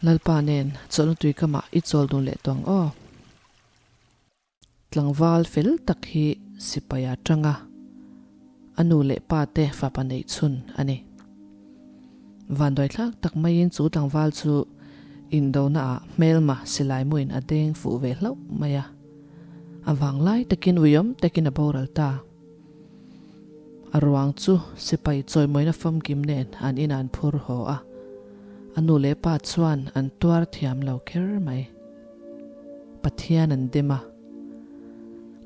Lalpa nen chawlhna tui kamah i chawl dun leh tawh ang aw. Tlangval fel tak hi sipai a tang a, a nu leh pa te fapa neih chhun a ni. Vanduaithlak tak maiin chu tlangval chu indona ah hmelma silai muin a deng fuh ve hlauh mai a. A vanglai takin uiawm takin a boral ta. A ruang chu sipai chawimawina famkim nen an inah an phur haw a, a nu leh pa chuan an tuar thiam lo kher mai. Pathian an dem a,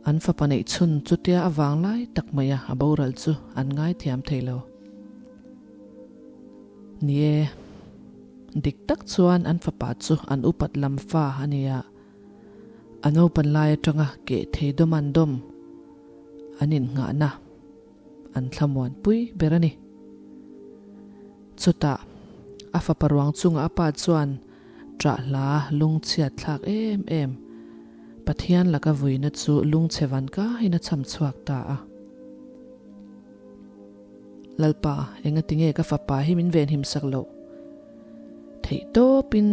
an fapa neih chhun chutia a vang lai tak maia a boral chu an ngaithiam thei lo. Ni e, dik tak chuan an fapa chu an upat lam fa a ni a, a naupan lai atanga keh thei dawm an dawm an innghahna an thlamuan pui ber a ni. Chutah a fapa ruang chungah a pa chuan ṭah hla lungchhiat thlak em em Pathian laka vuina chu lungchhe van kaiin a cham chhuak ta a. Lalpa, engatinge ka fapa hi min venhim sak loh? Theih tawpin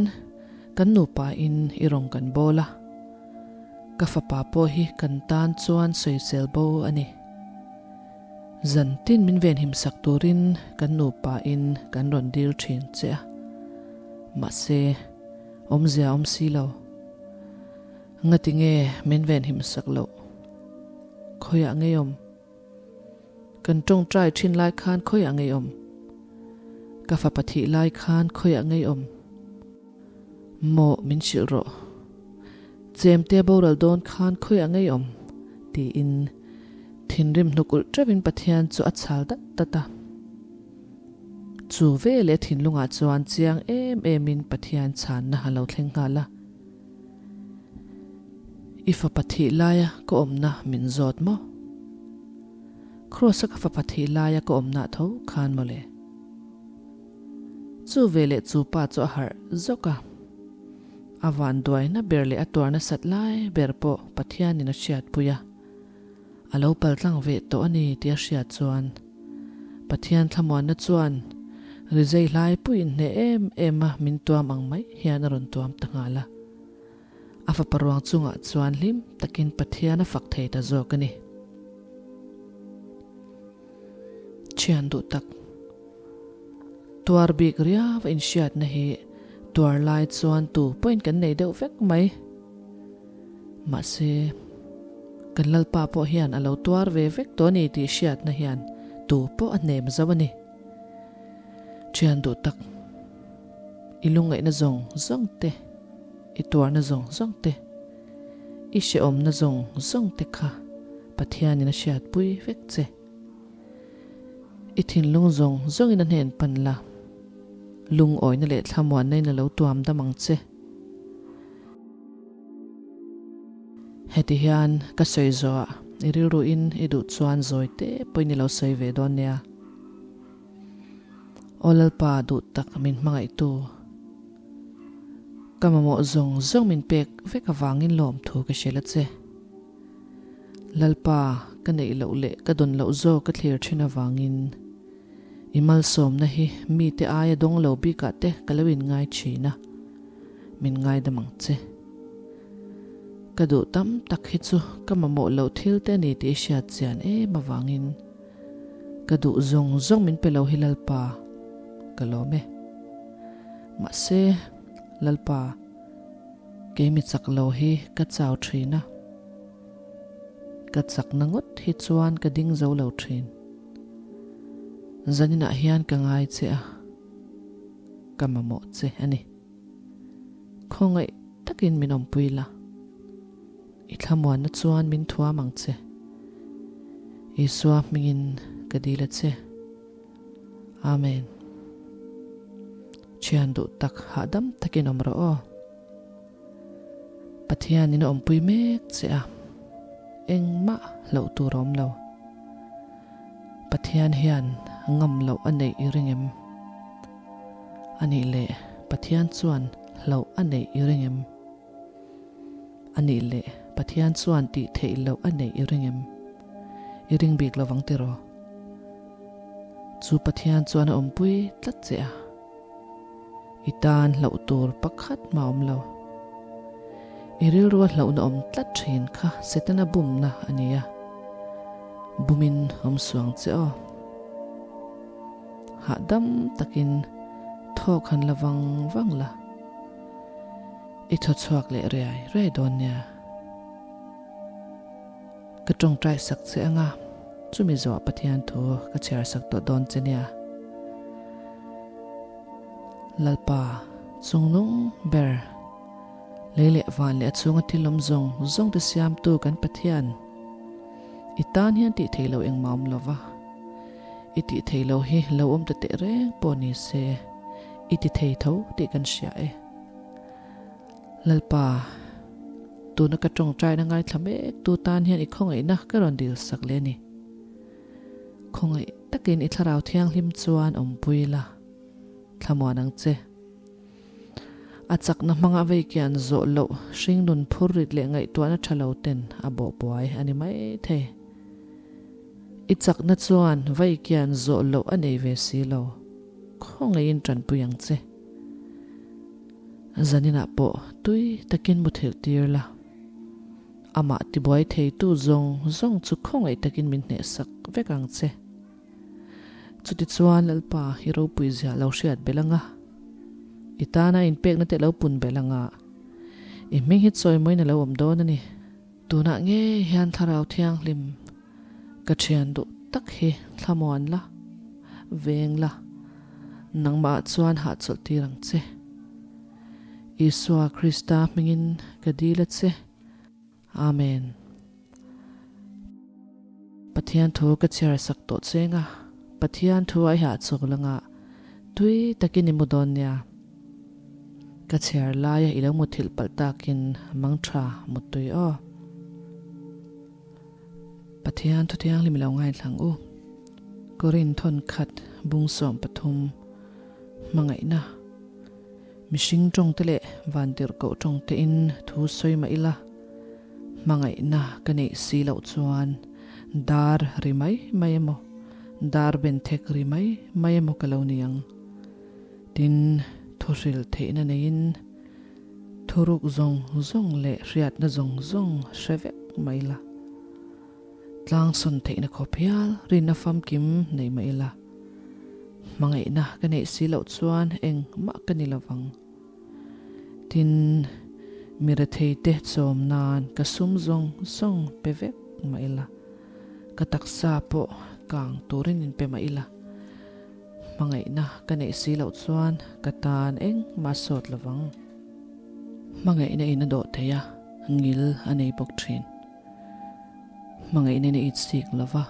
kan nupa in i rawn kan bawl a, ka fapa pawh hi kan tan chuan sawisel bo a ni. Zan tin min venhim sak turin kan nupa in kan rawn dil thin che a, mahse awmzia awm si lo. Ngatinge min venhim sak loh? Khawiah ngei awm? Kan tawngtai thin lai khan khawiah ngei awm? Ka fapa thih lai khan khawiah ngei awm? Maw min hrilh rawh. Chemte boral dawn khan khawiah ngei awm? tiin thinrim hnukulh teuhin Pathian chu a chhal dat dat a. Chu veleh thinlungah chuan chiang em emin Pathian chhanna a lo thleng nghal a. I fapa thih laia ka awmna min zawt maw? Kraws-a ka fapa thih laia ka awmna tho khan mawle. Chu veleh chu pa chu a harh zawk a. A vanduaina ber leh a tuar nasat lai ber pawh Pathianin a hriatpui a. A lo paltlang ve tawh a ni tih a hriat chuan Pathian thlamuanna chuan rizei hlai puiin hneh em em a min tuam ang mai hian a rawn tuam ta nghal a. A fapa ruang chungah chuan hlim takin Pathian a fak thei ta zawk a ni. Thian duh tak. Tuar bik riau a inhriatna hi tuar lai chuan tu pawhin kan nei deuh vek mai. Mahse, kan Lalpa pawh hian a lo tuar ve vek tawh a ni tih hriatna hian tu pawh a hnem zo a ni. Thian duh tak, i lungngaihna zawng zawng te, i tuarna zawng zawng te, i hrehawmna zawng zawng te kha Pathianin a hriatpui vek che. I thinlung zawng zawngin a hnen pan la, lungawina leh thlamuanna in a lo tuam dam ang che. Heti hian ka sawi zawhah i rilruin i duh chuan zawi te pawhin i lo sawi ve dawn nia. Aw Lalpa duh tak min hmangaihtu, ka mamawh zawng zawng min pek vek avangin lawmthu ka hrilh a che. Lalpa, ka neih loh leh ka dawn loh zawk ka thlir thin avangin i malsawmna hi mite aia dawng lo bikah te ka lo inngai thin a, min ngaidam ang che. Ka duh tam tak hi chu ka mamawh loh thil te a ni tih i hriat chian em avangin ka duh zawng zawng min pe lo hi Lalpa, ka lawm e. Mahse, Lalpa, Kei mi chak lo hi ka chau thin a, ka chakna ngawt hi chuan ka ding zo lo thin. Zaninah hian ka ngai che a, ka mamawh che a ni. Khawngaih takin min awmpui la, i thlamuanna chuan min thuam ang che. Isua hmingin ka dil a che. Amen. Thian duh tak hahdam takin awm rawh aw. Pathian in a awmpui mek che a, engmah hlauh tur a awm lo. Pathian hian ngam loh a neih i ring em? Anih leh Pathian chuan hlauh a neih i ring em? Anih leh Pathian chuan tih theih loh a neih i ring em? I ring bik lovang tiraw? Chu Pathian chuan a awmpui tlat che a. I tan hlauh tur pakhat mah awm lo. I rilrua hlauhna awm tlat thin kha Setana bumna a ni a, bumin awm suang che aw. Hahdam takin thawk han la vang vang la, i thaw chhuak leh riai riai dawn nia. Ka tawngtai sak che anga, chumi zawh Pathian thu ka chhiar sak tawh dawn che nia. Lalpa, chungnung ber, lei leh van leh a chhunga thil awm zawng zawng te siamtu kan Pathian, i tan hian tih theih loh engmah awm lo va, i tih theih loh hi lo awm ta teh reng pawh ni se, i ti thei tho tih kan hria e. Lalpa, tuna ka tawngtaina ngaithla mek tu tan hian i khawngaihna ka rawn dil sak leh a ni. Khawngaih takin i thlarau thianghlim chuan awmpui la, thlamuan ang che. A chakna hmanga vei kian zawh loh hringnun phur rit leh ngaihtuahna tha lo ten a bawh buai a ni mai thei. I chakna chuan vei kian zawh loh a nei ve si lo, khawngaihin tanpui ang che. Zaninah pawh tui takin muthilh tir la. Amah tibuai theitu zawng zawng chu khawngaih takin min hnehsak vek ang che. Chutichuan Lalpa i ropui zia lo hriat belh anga, i tana inpekna te lo pun belh anga, i hming hi chawimawiin a lo awm dawn a ni. Tunah ngei hian Thlarau Thianghlim ka thian duh tak hi thlamuan la, veng la, nangmah chuan hahchawlh tir ang che. Isua Krista hmingin ka dil a che. Amen. Pathian thu ka chhiar sak tawh cheng a, Pathian thu a i hahchawk langa tui takin i mu dawn nia. Ka chhiar laia i lo muthilh palh takin mang tha muttui aw. Pathian thu thianghlim i lo ngaithlang u. Korin thawn khat bung 13 hmangaihna mihring tawngte leh vantirhkoh tawngte in thu sawi mah ila hmangaihna ka neih si loh chuan dar ri mai mai emaw dar benthek ri mai mai emaw ka lo ni ang. Tin, thuhril theihna neiin thuruk zawng zawng leh hriatna zawng zawng hre vek mah ila, tlang sawn theihna khawp hial rinna famkim nei mah ila, hmangaihna ka neih si loh chuan engmah ka ni lovang. Tin, mi retheite chawm nan ka sum zawng zawng pe vek mah ila, ka taksa pawh kang turin inpe mah ila, Hmangaihna ka neih si loh chuan ka tan engmah sawt lovang. Hmangaihna in a dawh thei a, ngil a nei bawk thin. Hmangaihna in a itsik lova,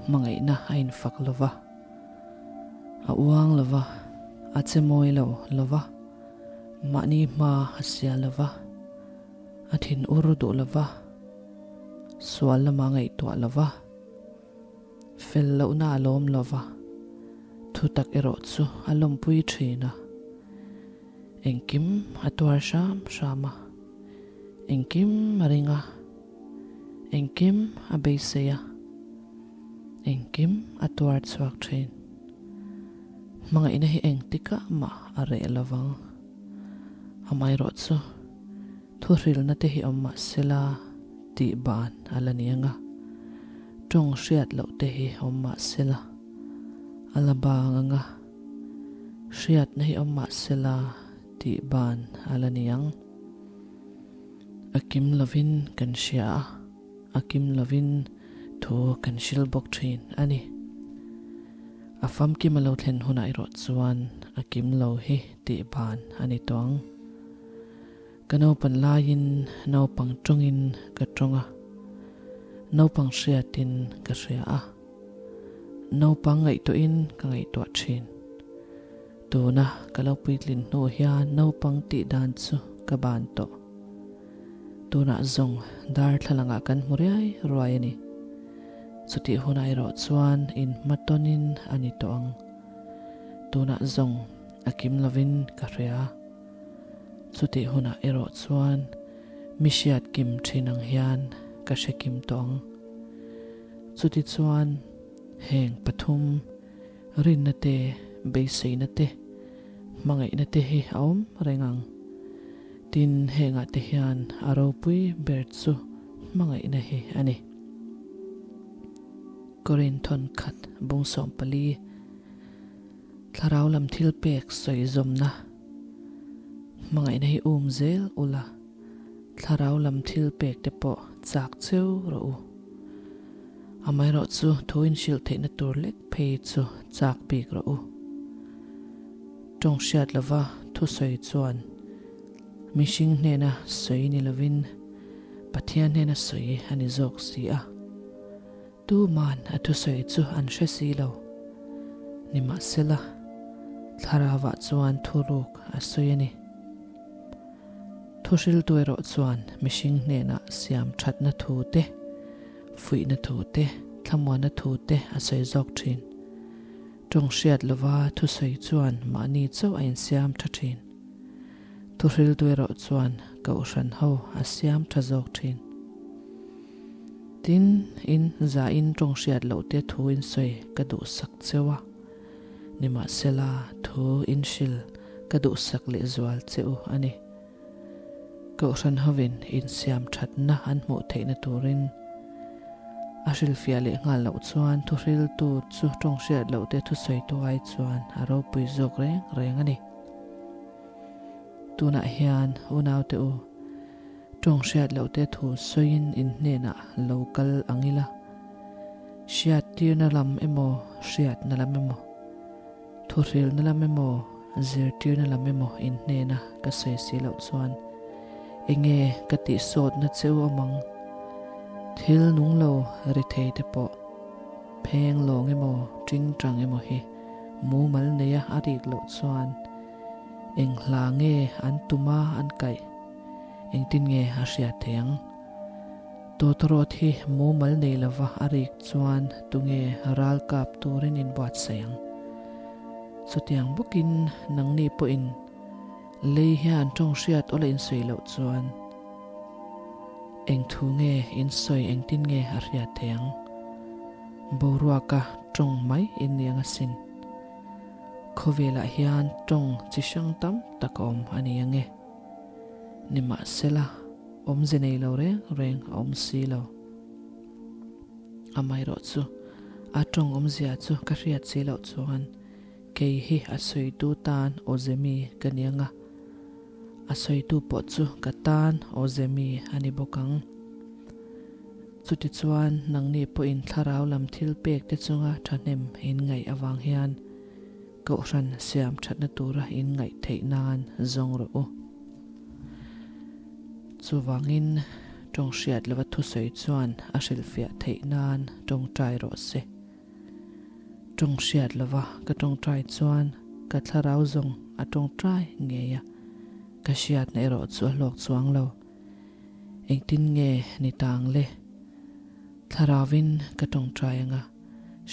hmangaihna a infak lova, a uang lova, a che mawi lo lova, mahni hma a sia lova, a thin ur duh lova, sual lama ngaihtuah lova, Fel lohna a lawm lo va, thutak erawh chu a lawmpui thin a. Engkim a tuar hram hram a, engkim a ring a, engkim a beisei a, engkim a tuar chhuak thin. Hmangaihna hi engtikah mah a reh lo vang. Amaherawh chu Thuhrilna te hi awm mah sela tih ban a la ni ang a, tawng hriat loh te hi awm mah sela a la bang ang a, hriatna hi awm mah sela tih ban a la ni ang. A kim lovin kan hria a, a kim lovin thu kan hril bawk thin a ni. A famkim a lo thlen hunah erawh chuan a kim lo hi tih ban a ni tawh ang. Ka naupan laiin naupang tawngin ka tawng a, naupang hriatin ka hria a, naupang ngaihtuahin ka ngaihtuah thin. Tuna ka lo puitlin hnu hian naupang tih dan chu ka ban tawh. Tunah zawng darthlalangah kan hmu riai ruai a ni. Chutih hunah erawh chuan inhmatawnin a ni tawh ang. Tunah zawng a kim lovin ka hria. Chutih hunah erawh chuan mi hriat kim thin ang hian ka hre kim tawh ang. Chutichuan heng pathum, rinna te, beiseina te, Hmangaihna te hi a awm reng ang. Tin, hengah te hian a ropui ber chu hmangaihna hi a ni. Korinthon khat bung 14 Thlarau lam thil pek sawi zawmna Hmangaihna hi um zel ula, thlarau lam thil pek te pawh chak cheu rawh u. Amaherawhchu thu inhrilh theihna tur lek phei chu chak bik rawh u. Tawng hriat lova thusawi chuan mihring hnena sawi ni lovin Pathian hnena sawi a ni zawk si a. Tuman a thusawi chu an hre si lo. Nimahsela, thlarauah chuan thuruk a sawi a ni. Thuhriltu erawh chuan mihring hnenah siam thatna thu te, fuihna thu te, thlamuanna thu te a sawi zawk thin. Tawng hriat lova thusawi chuan mahni chauh a insiam tha thin. Thuhriltu erawh chuan kohhran ho a siam tha zawk thin. Tin, in zain tawng hriat loh te thu in sawi ka duhsak cheu a. Nimahsela, thu in hril ka duhsak lehzual che u a ni. Kohhran hovin insiam thatna an hmuh theihna turin a hrilhfiah leh nghal loh chuan thuhriltu chu tawng hriat loh te thusawitu ai chuan a ropui zawk reng reng a ni. Tunah hian unaute u, tawng hriat loh te thu sawiin in hnenah lo kal ang ila, hriattirna lam emaw hriatna lam emaw, Thuhrilna lam emaw, zirtirna lam emaw in hnena ka sawi si loh chuan enge ka tihsawtna che u awm ang? Thil nung lo ri thei te pawh pheng lawng emaw tingtang emaw hi mumal neia a rik loh chuan eng hla nge an tuma an kaih? Engtin nge a hriat theih ang? Tawtawrawt hi mumal nei lova a rik chuan tunge ral kap turin inbuatsaih ang? Chutiang bawkin nangni pawhin lei hian tawng hriat awla insawi loh chuan eng thu nge insawi engtin nge a hriat theih ang? Boruaka tawng mai in ni ang asin. Khawvelah hian tawng chi hrang tam tak a awm a ni ang e. Nimahsela, awmze nei lo reng reng a awm si lo. Amaherawh chu, a tawng awmzia chu ka hriat si loh chuan kei hi a sawitu tan awze mi ka ni ang a, a sawitu pawh chu ka tan awze mi a ni bawk ang. Chutichuan, nangni pawhin thlarau lam thil pek te chunga thahnem in ngaih avang hian, Kohhran siam thatna tura in ngaih theih nan zawng rawh u. Chuvangin tawng hriat lova thusawi chuan a hrilhfiah theih nan tawngtai rawh se. Tawng hriat lova ka tawngtai chuan ka thlarau zawng a tawngtai ngei a, ka hriatna erawh chu a hlawk chuang lo. Engtin nge ni tang le? Thlarauvin ka tawngtai anga.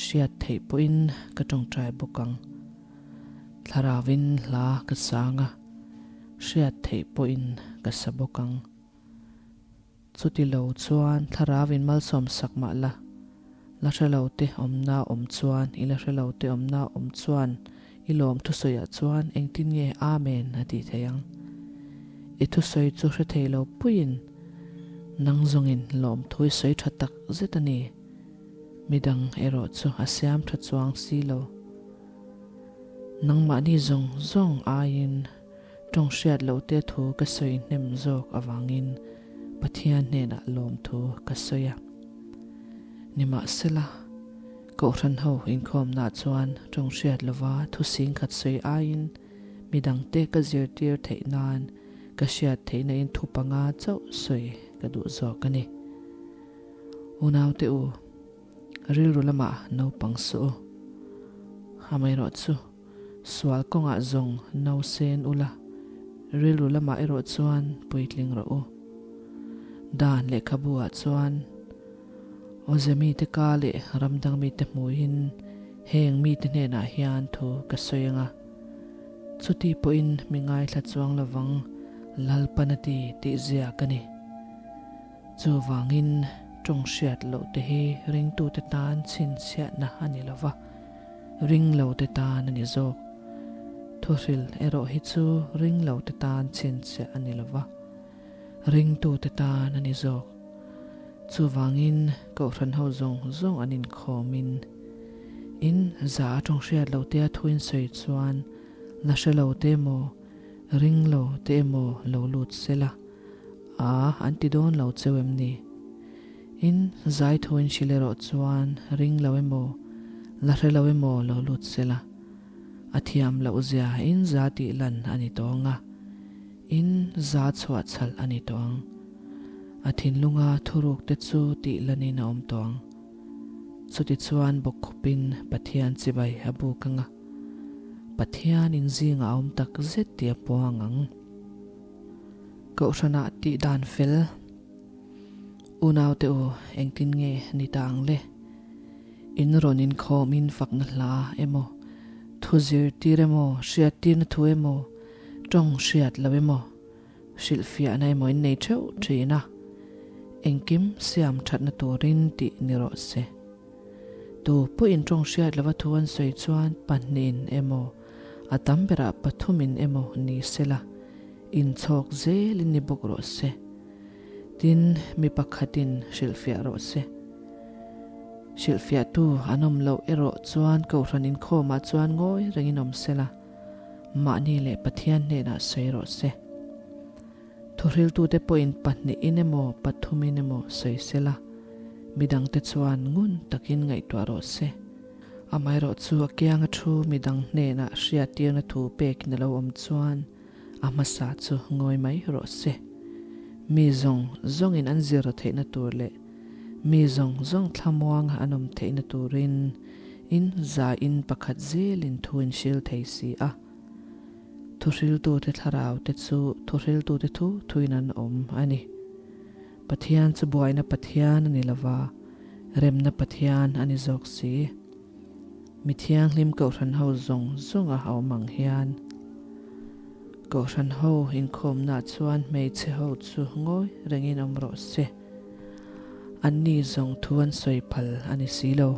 Hriat theih pawhin ka tawngtai bawk ang. Thlarauvin hla ka sang a, hriat theih pawhin ka sa bawk ang. Chuti lo chuan thlarauvin malsawm sak mah la, la hre lo te awmna awm chuan i la hre lo te awmna awm chuan i lawm thusawiah chuan engtin nge Amen a tih theih ang? I thusawi chu hre thei lo puiin nang zawngin lawmthu i sawi tha tak zet a ni. Midang erawh chu a siam tha chuang si lo. Nangmahni zawng zawng aiin tawng hriat loh te thu ka sawi hnem zawk avangin Pathian hnenah lawmthu ka sawi a. Nimahsela, Kohhran ho inkhawmnah chuan tawng hriat lova thu singkhat sawi aiin midangte ka zirtir theih nan ka hriat theihna in thu panga chauh sawi ka duh zawk a ni. Unaute u, rilru lamah naupang suh u. Amaherawh chu, sual kawngah zawng no sen ula, rilru lamah erawh chuan puitling rawh u. Dan lehkhabu ah chuan, Awze mite ka leh ramdang mite hmuhin heng mite hnenah hian thu ka sawi ang a, chuti pawhin mi ngaithla chuang lovang Lalpan a ti tih ziak a ni. Chuvangin, tawng hriat loh te hi ringtute tan chhinchhiahna a ni lo va, ring lo te tan a ni zawk. Thuhril erawh hi chu ringlote tan chhinchhiah a ni lova, ringtute tan a ni zawk. Chuvangin Kohhran ho zawng zawng an inkhawmin in za a tawng hriat lo tea thu in sawi chuan la hre lo te emaw, ring lo te emaw lo lut se la, a an ti dawn lo cheu em ni? In zai thu in hrilh erawh chuan ring lo emaw, la hre lo emaw lo lut se la, a thiam loh zia in za tih lan a ni tawh ang a, in za chhuah chhalh a ni tawh ang. A thinlunga thuruk te chu tih lanin a awm tawh ang. Chutichuan bawkkhupin Pathian chibai a buk ang a, Pathian in zingah a awm tak zet tih a puang ang. Kohhranah tih dan fel. Unaute u, engtin nge ni ta ang le? In rawn inkhawm in fakna hla emaw, thu zirtir emaw, hriattirna thu emaw, tawng hriat lo emaw, hrilhfiahna emaw in nei theuh thin a, engkim siam thatna turin tih ni rawh se. Tu pawhin tawng hriat lova thu an sawi chuan pahnihin emaw, a tam berah pathumin emaw ni sela, inchhawk zelin ni bawk rawh se. Tin, mi pakhatin hrilhfiah rawh se. Hrilhfiahtu an awm loh erawh chuan Kohhran inkhawmah chuan ngawi rengin awm sela, mahni leh Pathian hnenah sawi rawh se. Thuhriltute pawhin pahnihin emaw pathumin emaw sawi sela, midangte chuan ngun takin ngaihtuah rawh se. Amaherawhchu a kianga thu midang hnenah hriattirna thu pekin a lo awm chuan, A hmasa chu ngawi mai rawh se. Mi zawng zawngin an zir theihna tur leh mi zawng zawng thlamuanga an awm theihna turin in zain pakhat zelin thu in hril thei si a. Thuhriltute thlarau te chu thuhriltute thu thuin an awm a ni. Pathian chu buaina Pathian a ni lova, remna Pathian a ni zawk si. Mi thianghlim Kohhran ho zawng zawnga a awm ang hian Kohhran ho inkhawmnaah chuan hmeichhe ho chu ngawi rengin awm rawh se. Anni zawng thu an sawi phal a ni si lo.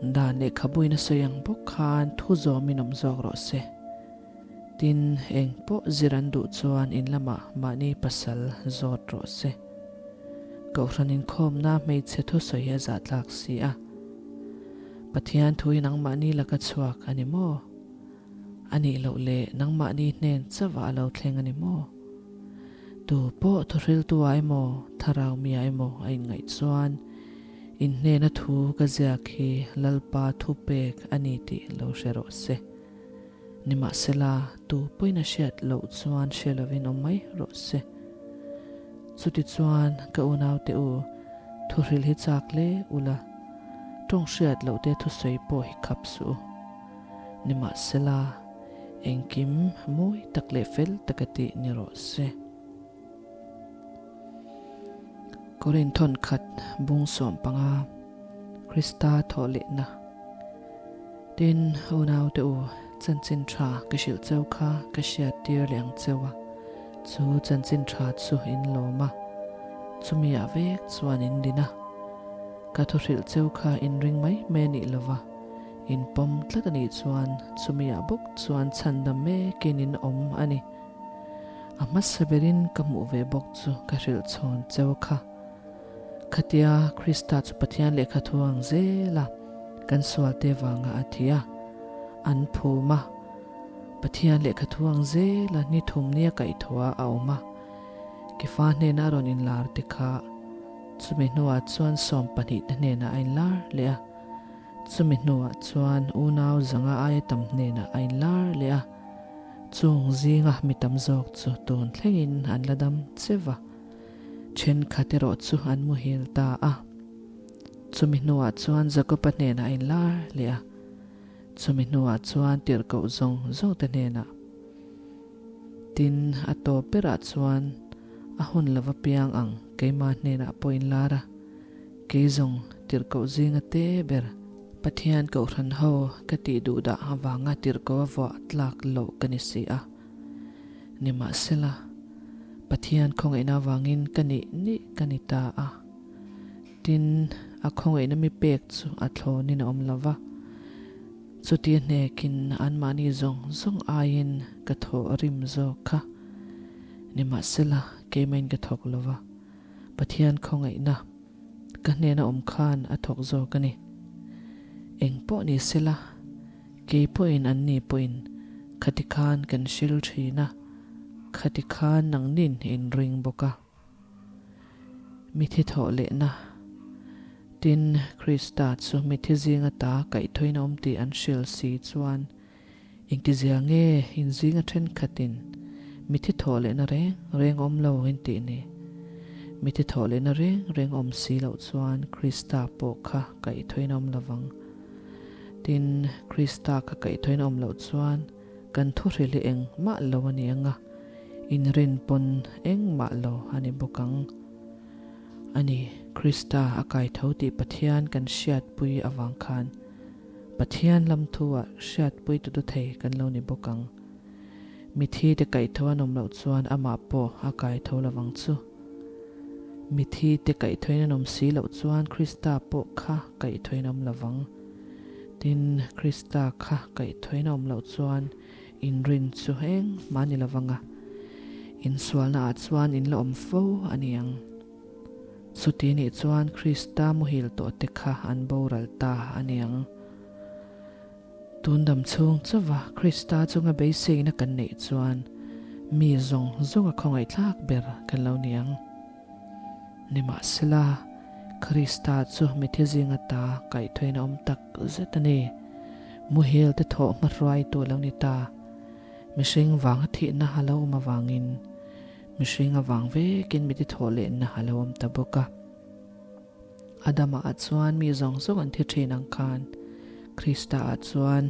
Dan lehkhabuin a sawi ang bawk khan thu zawmin awm zawk rawh se. Tin, eng pawh zir an duh chuan in lamah mahni pasal zawt rawh se. Kohhran inkhawmna hmeichhe thusawi hi a zahtlak si a. Pathian thu hi nangmahni laka chhuak a ni maw? A nih loh leh nangmahni hnen chauh ah a lo thleng a ni maw? Tu pawh thuhriltu ah emaw, thlarau mi ah emaw a inngaih chuan in hnena thu ka ziak hi Lalpa thupek a ni tih lo hre rawh se. Nimahsela, tu pawhin a hriat loh chuan hre lovin awm mai rawh se. Chutichuan, ka unaute u, thuhril hi chak hle ula, tawng hriat loh te thusawi pawh hi khap suh u. Nimahsela, engkim mawi tak leh fel taka tih ni rawh se. Korinthon khat bung 15, Krista thawh lehna. Tin, unaute u, chanchin tha ka hrilh cheu kha ka hriat tir leh ang cheu a, chu chanchin tha chu in lawm a, chumi ah vek chuan in din a. Ka thu hrilh cheu kha in ring mai mai a nih lova, in pawm tlat a nih chuan chumi ah bawk chuan chhandam mekin in awm a ni. A hmasa berin ka hmuh ve bawk chu ka hrilh chhawn cheu kha. Khatia Krista chu Pathian lehkha thu ang zel a, kan sualte vanga a thi a, an phum a. Pathian lehkha thu ang zel a ni thum nia kaihthawh a a awm a. Kefa hnena a rawn inlar te kha chumi hnuah chuan 12 te hnenah a inlar leh a. Chumi hnuah chuan unau zanga aia tam hnenah a inlar leh a. Chung zinga mi tam zawk chu tun thlengin an la dam che va, thenkhat erawh chu an muhil ta a. Chumi hnuah chuan Jakoba hnenah a inlar leh a, chumi hnuah chuan tirhkoh zawng zawng te hnenah. Tin, a tawp berah chuan a hun lova piang ang keimah hnenah pawh inlar a, kei zawng tirhkoh zinga te ber, Pathian Kohhran ho ka tih duh dah avanga tirhkoh a vuah tlak loh ka ni si a. Nimahsela, Pathian khawngaihna avangin ka nih nih ka ni ta a. Tin, a khawngaihna mi pek chu a thlawnin a awm lo va. Chuti hnekin anmahni zawng zawng aiin ka thawh rim zawk kha. Nimahsela, keimahin ka thawk lo va, Pathian khawngaihna ka hnena awm khan a thawk zawk a ni. Eng pawh ni sela, kei pawhin anni pawhin khati khan kan hril thin a, khati khan nangnin in ring bawk a. Mithi thawh lehna. Tin, Krista chu mithi zinga ta kaihthawin a awm tih an hril si chuan engtizia nge in zinga thenkhatin mithi thawh lehna reng reng awm lo in tih ni? Mithi thawh lehna reng reng awm si loh chuan Krista pawh kha kaihthawin a awm lovang. Tin, Krista kha kaihthawin a awm loh chuan Kan thu hril hi engmah lo a ni ang a, inrin pawn engmah lo a ni bawk ang. A ni, Krista a kai tho tih Pathian kan hriatpui avang khan Pathian lam thu-ah hriatpui tu tu thei kan lo ni bawk ang. Mithi te kaih tho an awm loh chuan amah pawh a kai tho lovang chu. Mithi te kaih thoin an awm si loh chuan Krista pawh kha kaih thoin a awm lovang. Tin, Krista kha kaihthawin a awm loh chuan inrin chu engmah ni lovang a, insualna ah chuan in la awm fo a ni ang. Chuti nih chuan Krista muhil tawh te kha an boral ta a ni ang. Tun dam chhung chauva Krista chunga beiseina kan neih chuan mi zawng zawnga khawngaihthlak ber kan lo ni ang. Nimahsela, Krista chu mithi zinga ta kaihthawin a awm tak zet a ni. Muhil te thawh hmahruaitu a lo ni ta. Mihring vanga thihna a lo awm avangin mihring avang vekin mithi thawh lehna a lo awm ta bawk a. Adama ah chuan mi zawng zawng an thi thin ang khan Krista ah chuan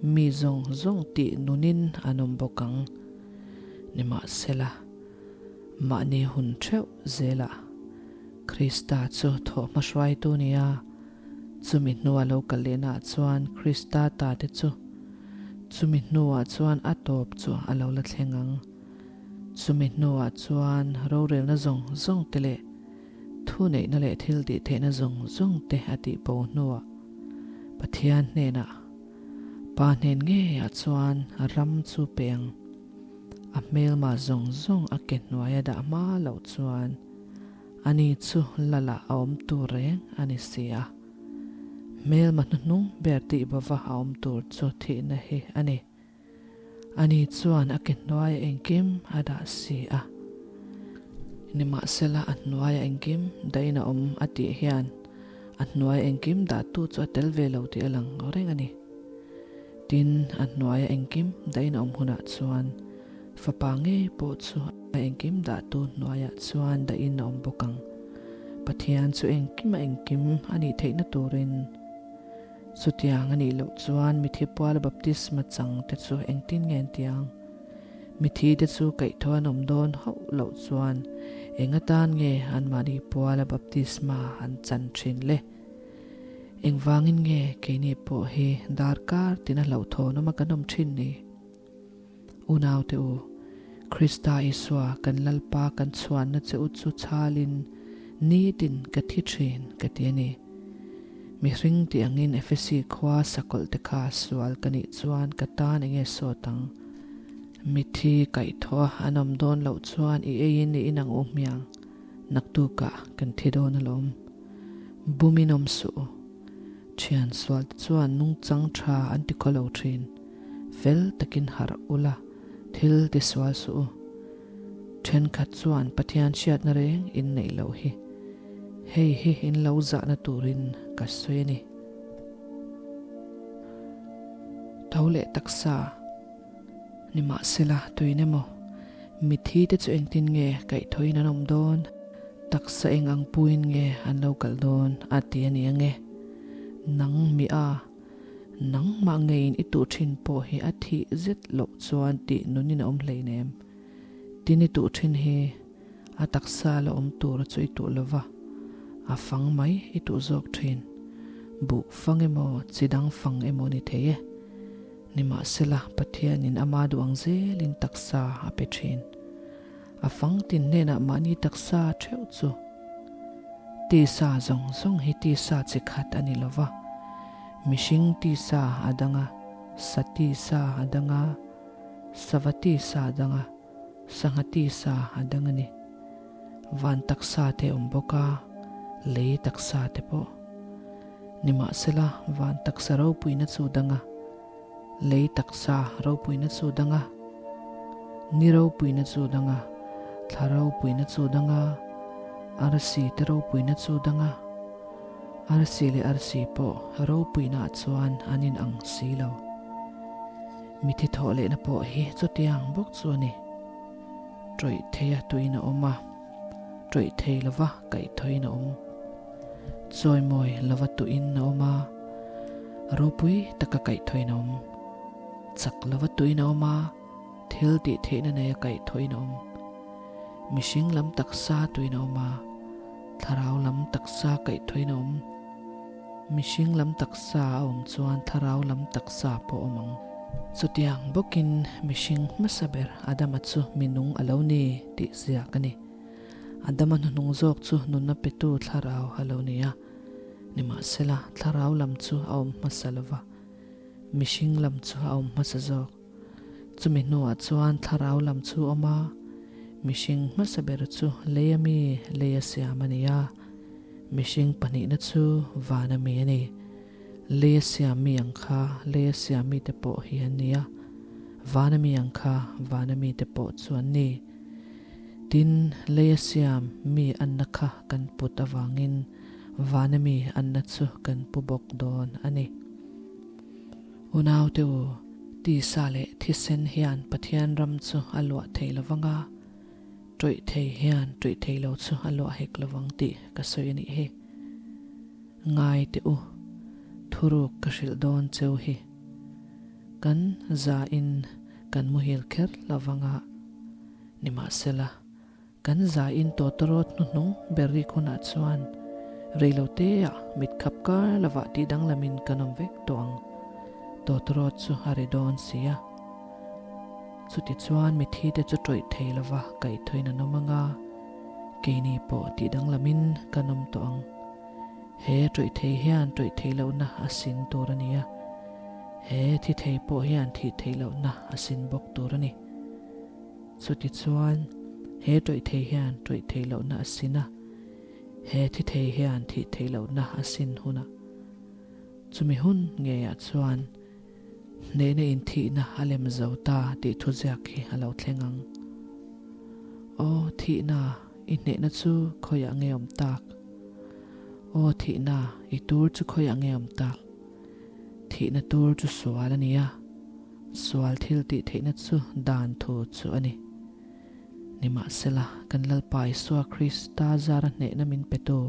mi zawng zawng tih nunin an awm bawk ang. Nimahsela, mahni hun theuh zelah Krista chu thawh hmahruaitu nia, chumi hnua lo kal lehnaah chuan Krista ta te chu chumi hnuah chuan a tawp chu a lo la thleng ang. Chumi hnuah chuan rorelna zawng zawng te leh Thuneihna leh thil tih theihna zawng zawng te a tih bo hnuah Pathian hnenah, Pa hnen ngeiah chuan ram chu peng a hmelma zawng zawng a ke hnuaia dah hma loh chuan ani chu lalah a awm tur reng a ni si a. Hmelma hnuhnung ber tih bova a awm tur chu thihna hi a ni. Ani chuan a ke hnuaia engkim a dah si a. Nimahsela a hnuaia engkim dahin a awm a tih hian a hnuaia engkim dahtu chu a tel ve lo tih a lang reng a ni. Tin, a hnuaia engkim dahin a awm hunah chuan fapa ngei pawh chu a engkim dahtu hnuaiah chuan dahin a awm bawk ang. Pathian chu engkima engkim a nih theihna turin. Chutiang a nih loh chuan mithi puala baptisma chang te chu engtin nge an ti ang? Mithi te chu kaihthawh an awm dawn hauh loh chuan eng atan nge anmahni puala baptisma an chan thin le? Engvangin nge keini pawh hi darkar tina hlauhthawn awma kan awm thin ni? Unaute u, Krista Isua kan Lalpa kan chhuanna che u chu chhalin nitin ka thi thin ka ti a ni. Mihring tih angin Efesi khua sakawlh te kha sual ka nih chuan ka tan enge sawt ang? Mithi kaihthawh a an awm dawn loh chuan i eiin i inang u hmiang, naktukah kan thi dawn alawm. Bumin awm suh u. Thian sual te chuan nungchang tha an ti khaw lo thin. Fel takin harh ula, thil ti sual suh u. Thenkhat chuan Pathian hriatna reng in neih loh hi. Hei hi in lo zahna turin ka sawi a ni. Tho leh taksa nimahsela tuin emaw mithi te chu engtin nge kaihthawhin an awm dawn, taksa eng ang puin nge an lo kal dawn a ti a ni ange. Nang mi a. Nangmah ngeiin i tuh thin pawh hi a thih zet loh chuan tih nunin a awm hleinem. Tin i tuh thin hi a taksa la awm tura chu i tuh lova, a fang mai i tuh zawk thin. Buh fang emaw chi dang fang emaw ni thei e. Nimahsela Pathianin ama duh ang zelin taksa a pe thin. A fang tin hnenah mahni taksa theuh chu tisa zawng zawng hi tisa chi khat a ni lo va. Mihring tisa a dang a, sa tisa a dang a, sava tisa a dang a, sangha tisa a dang a ni. Van taksa te a awm bawk a, lei taksa te pawh. Nimahsela, van taksa ropuina chu dang a, lei taksa ropuina chu dang a, ni ropuina chu dang a, thla ropuina chu dang a, arsi te ropuina chu dang a, arsi leh arsi pawh ropuina ah chuan an in ang si lo. Mithi thawh lehna pawh hi chutiang bawk chu a ni. Tawih theia tuin a awm a, tawih thei lova kaihthawin a awm. Chawimawi lova tuin a awm a, ropui taka kaihthawin a awm. Chak lova tuin a awm a, thil tih theihna neia kaihthawin a awm. Mihring lam taksa tuin a awm a, thlarau lam taksa kaihthawin a awm. Mihring lam taksa a awm chuan thlarau lam taksa pawh awm ang. Chutiang bawkin mihring hmasa ber Adama chu mi nung a lo ni tih ziak a ni. Adama hnuhnung zawk chu nunna petu thlarau a lo ni a. Nimahsela, thlarau lam chu a awm hmasa lo va, mihring lam chu a awm hmasa zawk. Chumi hnuah chuan thlarau lam chu awm a, mihring hmasa ber chu leia mi leia siam a ni a, mihring pahnihna chu vana mi a ni. Leia siam mi ang kha leia siam mite pawh hi an ni a, vana mi ang kha vana mite pawh chu an ni. Tin, leia siam mi anna kha kan put avangin vana mi anna chu kan pu bawk dawn a ni. Unaute u, tisa leh thisen hian Pathian ram chu a luah thei lo vang a, ṭawih thei hian ṭawih thei lo chu a luah hek lo vang tih ka sawi a nih hi. Ngai teh u, thuruk ka hrilh dawn cheu hi. Kan zain kan muhil kher lo vang a, nimahsela, Kan zaiin tawtawrawt hnuhnung ber rik hunah chuan reiloteah mit khap kar lovah tih danglamin kan awm vek tawh ang. Tawtawrawt chu a ri dawn si a. Chutichuan mithite chu tawih thei lova kaihthawin an awm ang a, keini pawh tih danglamin kan awm tawh ang. He tawih thei hian tawih thei lohna a sin tur a ni a, he thi thei pawh hian thih theih lohna a sin bawk tur a ni. Chutichuan, he tawih thei hian tawih theih lohna a sin a, he thi thei hian thih theih lohna a sin hun a. Chumi hun ngeiah chuan hnehna inthihna a lem zo ta tih thuziak hi a lo thleng ang. Aw thihna, i hnehna chu khawiah nge awm tak? Aw thihna, i tur chu khawiah nge awm tak? Thihna tur chu sual a ni a. Sual thil tih theihna chu dan thu chu a ni. Nimahsela, kan Lalpa Isua Krista zara hnehna min petu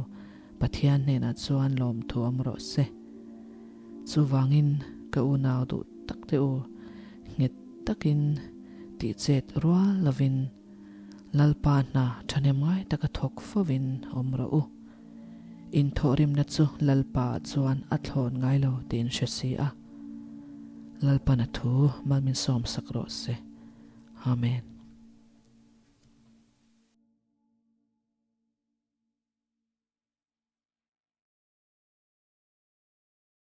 Pathian hnenah chuan lawmthu awm rawh se. Chuvangin, ka unau duh tak te u, nghet takin tihchet rual lovin Lalpa hna thahnem ngai taka thawk fovin awm rawh u. Inthawhrimna chu Lalpa chuan a thlawn ngai lo tiin hre si a. Lalpan a thu mal min sawmsak rawh se. Amen.